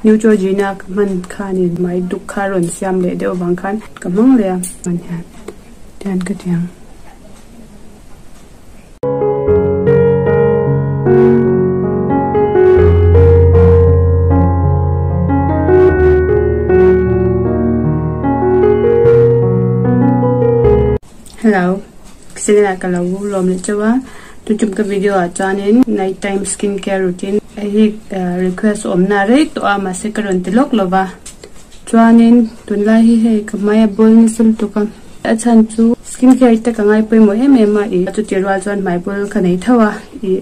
Neutrogena ka hman khanin hmai duk kha rawn siam leh deuh avang khan ka hmang leh a hman hian tian ka ti ang. Hello channel ah ka lo lawm leh chauh a tutum ka video ah chuanin night time skin care routine hei hi request awmna rei tawh a mahse ka rawn ti lawk lova chuanin tunlai hi hei ka hmai a bawl nasa lutuk a a chhan chu skin care te ka ngai pawimawh em em a ih chuti rual chuan hmai bawl ka nei tho a ih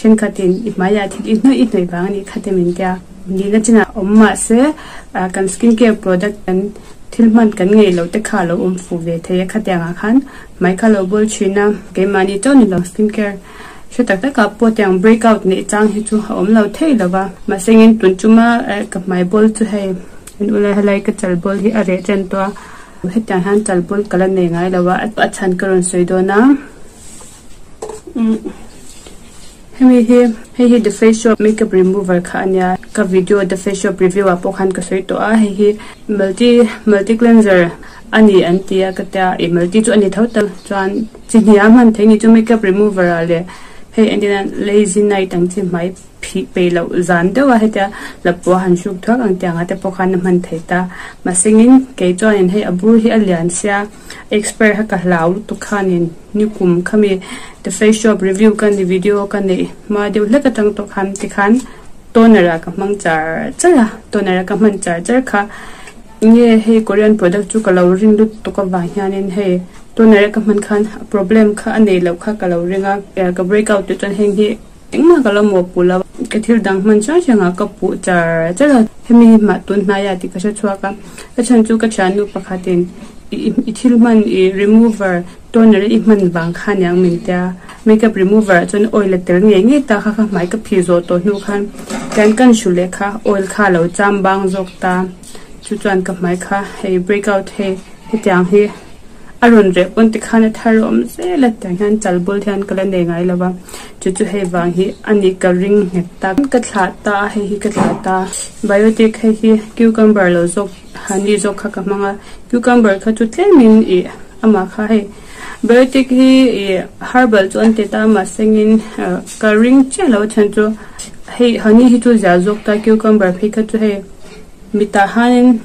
thenkhatin i hmaiah thil i hnawih i hnawih vang a nih kha te min tia nihna chinah awm mahse kan skin care product kan Thil hman kan ngeih loh te kha a lo awm fuh ve thei a, khatiang ah khan hmai kha lo bawl thin a, keimahni chauh ni lo skin care hre tak tak ah pawh tiang break out neih chang hi chu a awm lo thei lo va, mahse engin tun chuma ka hmai bawl chu hei en ula helai ka chal bawl hi a reh chen tawh a, hetiang hian chal bawl ka la nei ngai lo a, a chhan ka rawn sawi dawn a. Hemi hi hei hi the face shop makeup remover kha a nia ka video the face shop review ah pawh khan ka sawi tawh a hei hi multi multi cleanser a ni an ti a ka tia ih multi chu a ni tho ta chuan chi hnih a hman theih ni chu makeup remover ah leh hei entirna lazy night ang chi hmai phih peih loh zan deuh a hetia lapua han hruk thuak ang tiang ah te pawh khan a hman thei ta mahsengin kei chuanin hei a bur hi a lian sia expire kha ka hlau lutuk khanin nikum khami the face shop review ka ni video ka neih hma deuh hlek atang tawh khan tikhan toner ah ka hmang char char a toner a ka hman char char kha nge hei korean product chu ka lo rin lutuk avang hianin hei toner a ka hman khan problem kha a neih loh kha ka lo ring a ka break out tih chuan heng hi Engmah ka lo mawhpuh lo a, ka thil dang hman chiang chiang ah ka puh char char a, hemi hi hmah tun hnai ah tih ka hre chhuak a, ka chhan chu ka thiannu pakhat in i thil hman i remover toner i hman vang kha aniang min tia, makeup remover ah chuan oil a tel ngei ngei ta kha kha hmai ka phih zawh tawh hnu khan tian kan hru leh kha oil kha a lo cham bang zawk ta, chu chuan ka hmai kha hei break out hei hetiang hi. A rawn reh pawn tikhan a thar awm zel a tiang hian chal bul hian ka la nei ngai lo va chu chu hei vang hi a ni ka ring nghet ta ka thlah ta a hei hi ka thlah ta biotic hei hi cucumber lo zawk honey zawk kha ka hmang a cucumber kha chu tlemin ih amah kha hei biotic hi ih herbal chu an ti ta a mahsengin ka ring chiah lo a chhan chu hei honey hi chu zia zawk ta cucumber phei kha chu hei. Mitah hianin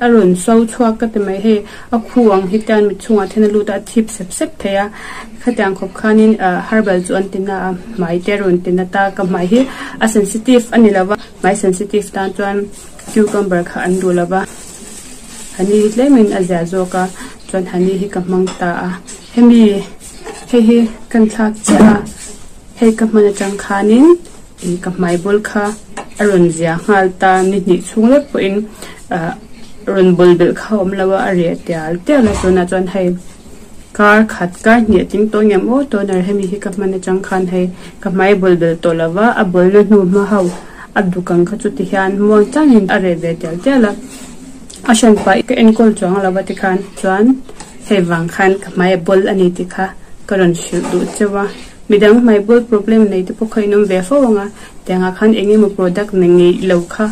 a rawn so chhuak ka ti mai hei a khu ang hi te mit chhungah then a lut a a thip sep sep thei a khatiang khawp khanin ah herbal chu an ti na a hmai te a rawn ti na ta ka hmai hi a sensitive a ni lo va hmai sensitive tan chuan cucumber kha an duh lo va honey hi tlemin a zia zawk a chuan honey hi ka hmang ta a hemi hei hi kan thlak chiah a hei ka hman atang khanin. Ih ka hmai bul kha a rawn zia nghal ta ni hnih chhung lek pawhin ah rawn bul belh kha a awm lo a a reh tial tial a tunah chuan hei kar khat kar hnih a tling tawh ngem aw toner hemi hi ka hman atang khan hei ka hmai bul belh tawh lo va a bawlna hnu hma ho a duk ang kha chu ti hian muang changin a reh ve tial tial a a hran pah ka enkawl chuang lo va tikhan chuan hei vang khan ka hmai a bawl a ni tih kha ka rawn hrilh duh cheu a. Midang hmaibawl problem nei te pawh kha in awm ve fo ang a, tiangah khan eng emaw product na ngeih lo kha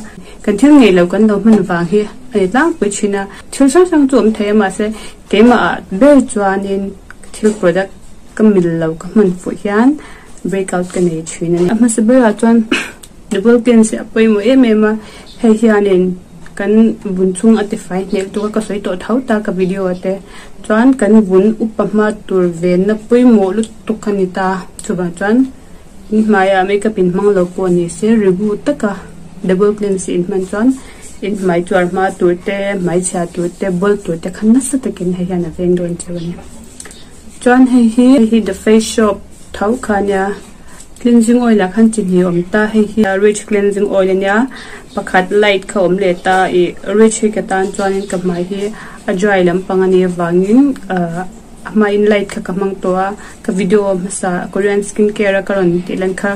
kan thil ngeih lo kan lo hman vang hi a ni tlangpui thin a, thil hrang hrang chu awm thei a mahse keimah ah ber chuanin thil product ka mil lo ka hman fuh hian break out ka nei thin a ni. A hmasa berah chuan double cleanse hi a pawimawh em em a, hei hianin kan vun chhung a tifai hnel tuk a ka sawi tawh tho ta ka video ah te chuan kan vun upa hma tur venna pawimawh lutuk. Tuk a ni ta. Chuvang chuan in hmaiah makeup in hmang lo pawh ni se regu taka double cleanse in hman chuan in hmai chuar hma tur te, hmai chhia tur te, bawl tur te kha nasa takin hei hian a veng dawn cheu a ni. Chuan hei hi hei hi the face shop tho kha a nia cleansing oil ah khan chi hnih a awm ta hei hi rich cleansing oil a nia pakhat light kha a awm leh ta ih rich hi ka tan chuanin ka hmai hi a dry lampang a nih avangin ahh. A hmain light kha ka hmang tawh a ka video hmasa korean skin care a ka rawn tih lan kha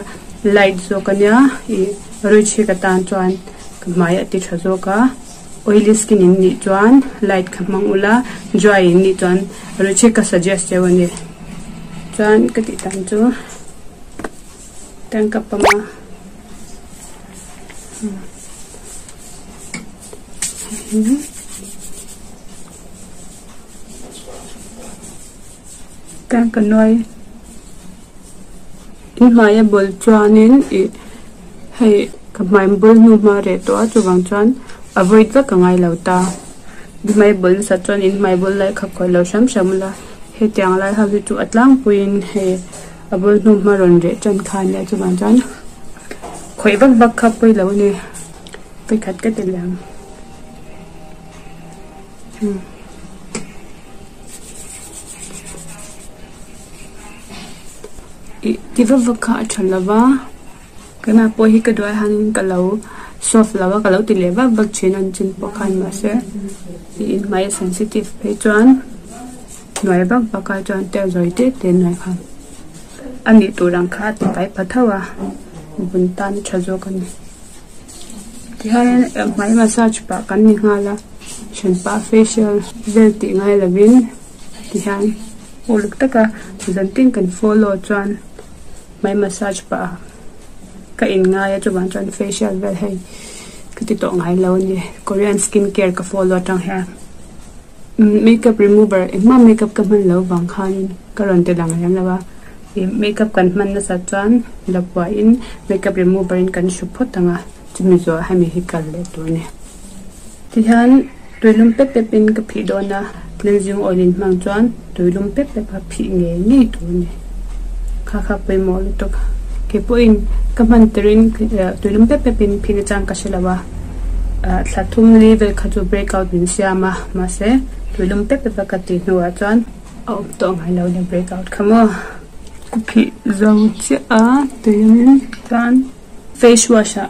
light zawk a nia ih rich hi ka tan chuan ka hmai a ti tha zawk a oily skin in nih chuan light kha hmang ula dry in nih chuan rich hi ka suggest deuh a ni chuan ka tih dan chu tangka pama. Ka ka nuai in hmaia bul chuanin ih hei ka hmai bul hnu hma reh tawh a chuvang chuan a vawi vek a ngai lo ta hmai bul nasat chuan in hmai bul lai kha khawih lo hram hram ula hetiang lai ho hi chu a tlangpuiin hei a bul hnu hma rawn reh tan kha ania chuvang chuan khawih vak vak kha pawi lo a ni vawikhat ka ti leh ang. Ih ti vak vak kha a tha lo va keimah pawh hi ka duai hianin ka lo soft lo a ka lo ti leh vak vak thin a chin pawh khan mahse ih inhmai a sensitive phei chuan hnuai vak vak ah chuan tel zawi te te hnuai khan a nih tur ang kha a ti fai pha tho a vun tan a tha zawk a ni. Tihian hmai massage pah kan ni nghal a thianpa facial vel tih ngai lovin tihian uluk taka zan tin kan follow chuan hmai massage pah ka in ngai a chuvang chuan facial vel hei ka ti tawh ngai lo a ni korean skin care ka follow atang hian makeup remover engmah makeup ka hman loh vang khanin ka rawn ti lang lem lo a. Ih makeup kan hman nasat chuan lapua in makeup remover in kan hru phawt ang a chumi zawh hemi hi kal leh tur a ni. Tihian tuilum pep pep in ka phih dawn a cleansing oil in hmang chuan tuilum pep pep a phih ngei ngei tur a ni. Kha kha pawimawh lutuk kei pawhin ka hman turin tuilum pep pep in phih nachang ka hre lo a ah thla thum li vel kha chu breakout min siam a mahse tuilum pep pep a ka tih hnuah chuan. A awm tawh ngai lo nia break out kha maw. Ka phih zo chiah a tuiin chuan face wash ah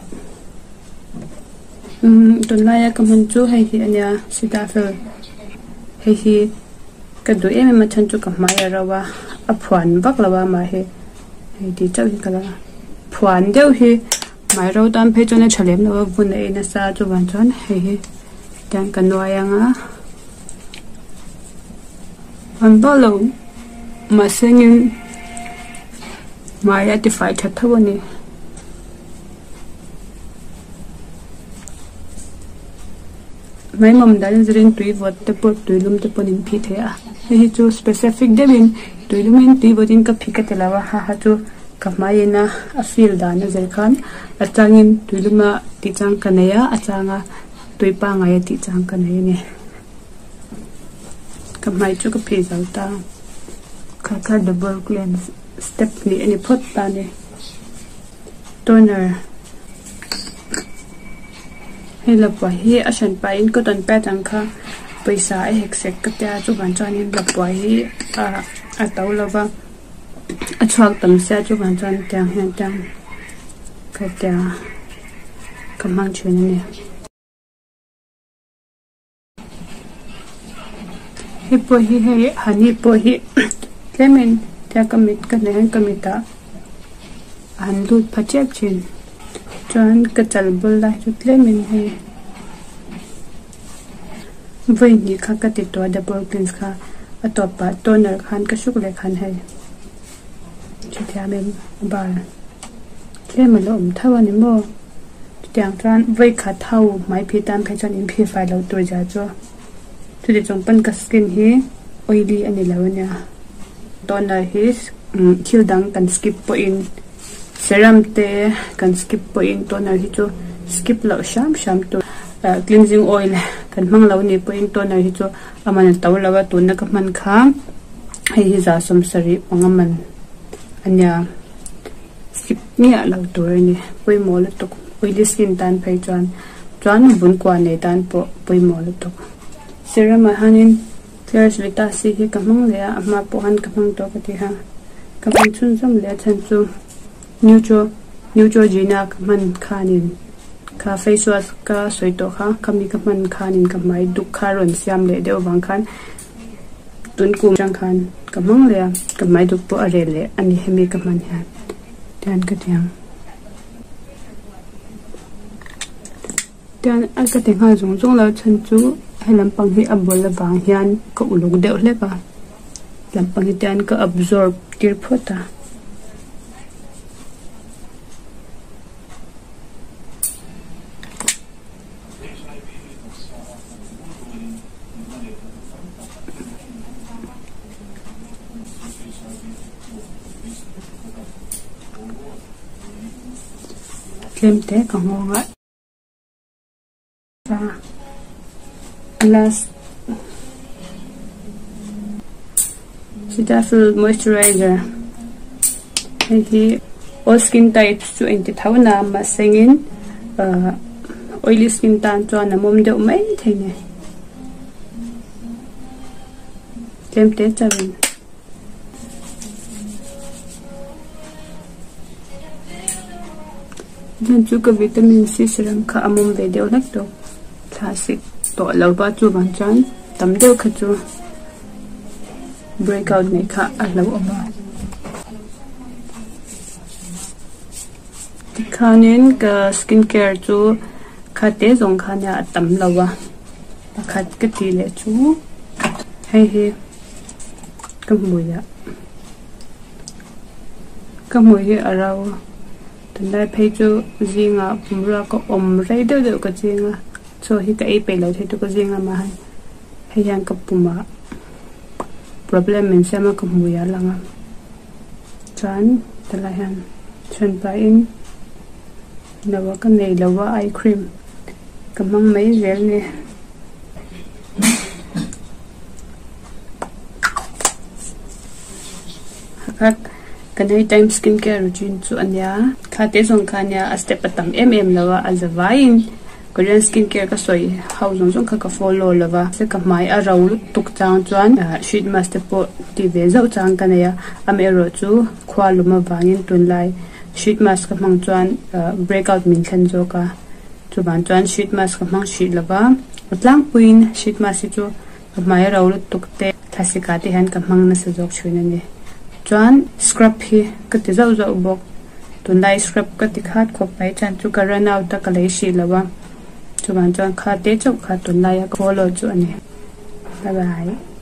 umm tunlaia ka hman chu hei hi ania cetaphil hei hi ka duh em em a chhan chu ka hmai a ro a a phuan vak lo a mah hi hei tih chauh hi ka la phuan deuh hi hmai ro tan phei chuan a tha lem lo a vun a ei nasa chuvang chuan hei hi tiang ka nuai ang a. An vak lo mahse engin hmai a tifai tha tho a ni. Hmai mawm dan zirin tui vawt te pawh tui lum te pawhin in phih thei a hei hi chu specific deuhin tui lumin tui vawtin ka phih ka ti lo a ha ha chu ka hmai ina a feel dan a zir khan a changin tui luma tih chang ka nei a a changa tui pangngai a tih chang ka nei a ni. Ka hmai chu ka phih zo ta. Kha kha double cleanse step hnih a ni phawt ta a ni. Toner hei lapua hi a hran pahin cotton pad ang kha pawisa a hek sek ka tia chuvang chuanin lapua hi ah a to lova a chhuak tam sia chuvang chuan tiang hian tiang ka tia ka hmang thin a ni. Hei pawh hi hei honey pawh hi tlemin tia ka mit ka hne hian ka mitah a han lut pha tep thin chuan ka chal bul lai chu tlemin hei vawi hnih kha ka ti tawh a double cleanse kha a tawpah toner khan ka hruk leh khan hei hrethiam em a bal tlem a la awm tho a ni maw. Chutiang chuan vawi khat ho hmai phih tan phei chuan in phih fai lo tur zia chu chuti chung pawn ka skin hi oily a ni lo a nia. Toner hi thil dang kan skip pawhin serum te kan skip pawhin toner hi chu skip loh hram hram tur. Cleansing oil kan hmang lo nih pawhin toner hi chu a man a to lo a tuna ka hman kha hei hi za sawmsarih panga man a nia. Skip miah lo tur a ni. Pawimawh lutuk. Oily skin tan phei chuan chuan vun kua nei tan pawh pawimawh lutuk. Serum ah hianin Claire's Vita C hi ka hmang leh a, a hma pawh khan ka hmang tawh ka ti a. Ka hman chhunzawm leh a chhan chu Neutro Neutrogena ka hman khanin kha face wash ka sawi tawh kha khami ka hman khanin ka hmai duk kha rawn siam leh deuh avang khan Tun kum atang khan ka hmang leh a, ka hmai duk pawh a rel leh a ni hemi ka hman hian tian ka ti ang. Tian a ka ti nghal zung zung lo chhan chu he lampang hi a bul avang hian ka uluk deuh hlek a, lampang hi tian ka absorb tir phawt a. Tlem te ka nghawng a. Last Cetaphil moisturizer hei hi all skin types chu a inti tho na mahsengin ahh oily skin tan chuan a mawm deuh mai thei a ni tlem te chauhin. Heng chu ka vitamin C serum kha a mawm ve deuh hlek tawh thla sik tawh lo va chuvang chuan tam deuh kha chu break out neih kha a hlauhawm a tikhanin ka skin care chu kha te zawng kha nia a tam lo a pakhat ka tih leh chu hei hi. Ka hmui ah ka hmui hi a ro a tunlai phei chu zingah pumrua ka awm rei deuh deuh ka ching a chaw hi ka ei peih lo thei tuk a zing lamah hian hei hian ka pumah problem min siam a ka hmui a lang a chuan tilai hian thianpahin no ah ka nei lo a eye cream ka hmang mai zel a ni. Ka night time skin care routine chu a nia kha te zawng kha a nia a step a tam em em lo a a za vaiin Korean skin care ka sawi ho zawng zawng kha ka follow lo va se ka hmai a ro lutuk chang chuan sheet mask te pawh ti ve zauh chang ka nei a amaherawh chu khua lum avangin tunlai sheet mask ka hmang chuan break out min thlen zawk a. Chuvang chuan sheet mask ka hmang hrih lova, a tlangpuiin sheet mask hi chu ka hmai ro lutuk te thlasik ah te hian ka hmang nasa zawk thin a ni. Chuan scrub hi ka ti zauh zauh bawk, tunlai scrub ka ti khat khawp mai chuan chu ka run out a ka lei hrih lo a, chuvang chuan kha te chauh kha tunlaia ka follow chu a ni. Bye bye.